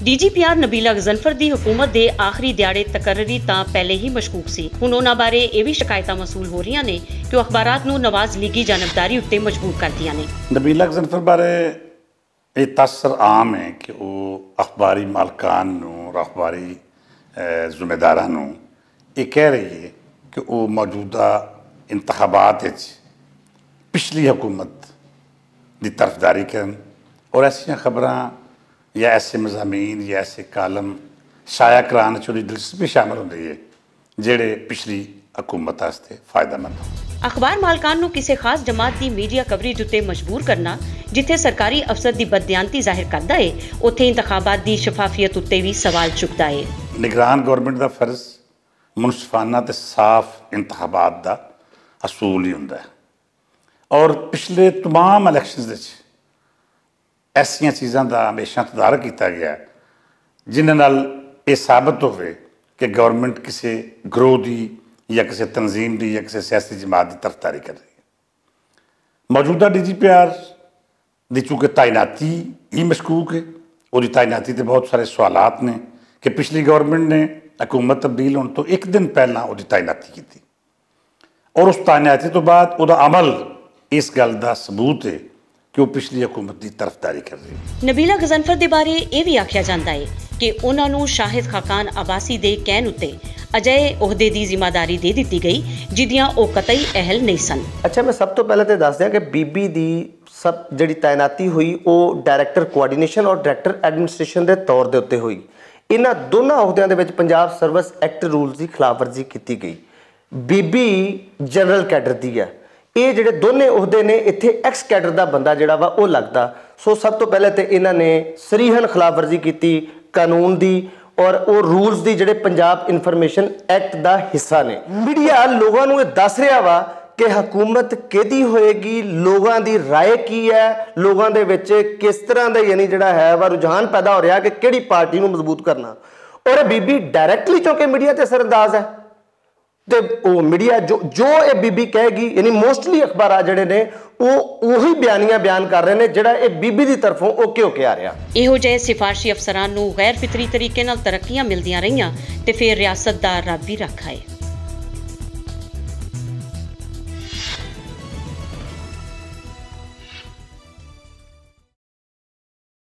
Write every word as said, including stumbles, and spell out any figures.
ڈی جی پی آر نبیلا غزنفر دی حکومت دے آخری دیہاڑے تقرری تاں پہلے ہی مشکوک سی۔ ہن انہاں بارے ایہہ وی شکایتاں موصول ہو رہیاں نیں کہ او اخبارات نوں نواز لیگی جانبداری اتے مجبور کردیاں نیں۔ نبیلا غزنفر بارے ایہہ تاثر عام ہے کہ او اخباری مالکان نوں اور اخباری ذمہ داراں نوں ایہہ کہہ رہی ہے کہ او موجودہ انتخابات وچ پچھلی حکومت دی طرفداری کرن اور ایسیاں خبراں یا ایسے مضامین یا ایسے کالم شائع کران چ اوہدی دلچسپی شامل ہوندی ہے جہڑے پچھلی حکومت واسطے فائدہ مند ہو۔ اخبار مالکان نوں کسے خاص جماعت دی میڈیا کوریج اتے مجبور کرنا، جتھے سرکاری افسر دی بددیانتی ظاہر کردا ہے، اتھے انتخابات دی شفافیت اتے وی سوال چکدا ہے۔ نگران گورنمنٹ دا فرض منصفانہ تے صاف انتخابات دا اصول ہی ہوندا ہے اور پچھلے تمام الیکشنز وچ ایسیاں چیزاں دا ہمیشہ تدارک کیتا گیا ہے، جنہاں نال ایہہ ثابت ہووے کہ گورنمنٹ کسے گروہ دی یا کسے تنظیم دی یا کسے سیاسی جماعت دی طرفداری کر رہی ہے۔ موجودہ ڈی جی پی آر دی چونکہ تعیناتی ہی مشکوک ہے، اوہدی تعیناتی تے بہت سارے سوالات نے کہ پچھلی گورنمنٹ نے حکومت تبدیل ہون تو ایک دن پہلاں اوہدی تعیناتی کیتی اور اس تعیناتی تو بعد اوہدا عمل اس گل دا ثبوت ہے کہ او پچھلی حکومت دی طرفداری کر رہی ہے۔ نبیلا غزنفر دے بارے ایہہ وی آکھیا جاندا ہے کہ انہاں نوں شاہد خاقان عباسی دے کہن اتے اجہے عہدے دی ذمہ داری دے دتی گئی، جدیاں او قطعی اہل نہیں سن۔ اچھا، میں سب توں پہلے تے دس دیاں کہ بی بی دی سب جڑی تعیناتی ہوئی، او ڈائریکٹر کوآرڈینیشن اور ڈائریکٹر ایڈمنسٹریشن دے طور دے اتے ہوئی۔ انہاں دوناں عہدیاں دے وچ پنجاب سروس ایکٹ رولز دی خلاف ورزی کیتی گئی۔ بی بی جنرل کیڈر دی ہے۔ اے جڑے دونے عہدے نے، اتھے ایکس کیڈر دا بندہ جڑا وا او لگدا۔ سو سب توں پہلے تے انہاں نے سریحن خلاف ورزی کیتی قانون دی، اور او رولز دی جڑے پنجاب انفارمیشن ایکٹ دا حصہ نے۔ میڈیا لوگاں نوں اے دس رہیا وا کہ حکومت کیدی ہوئے گی، لوگاں دی رائے کی ہے، لوگاں دے وچ کس طرح دا یعنی جڑا ہے وا رجحان پیدا ہو رہیا کہ کیڑی پارٹی نوں مضبوط کرنا۔ اور اے بی بی ڈائریکٹلی چونکہ میڈیا تے اثر انداز ہے، تے او میڈیا جو جو اے بی بی کہے گی، یعنی موسٹلی اخبارات جڑے نے، او اوہی بیانیاں بیان کر رہے نے جڑا اے بی بی دی طرفوں اوکے اوکے آ رہیا۔ ایہو جہے سفارشی افسران نوں غیر فطری طریقے نال ترقیاں ملدیاں رہیاں، تے فیر ریاست دا رب وی رکھ آئے۔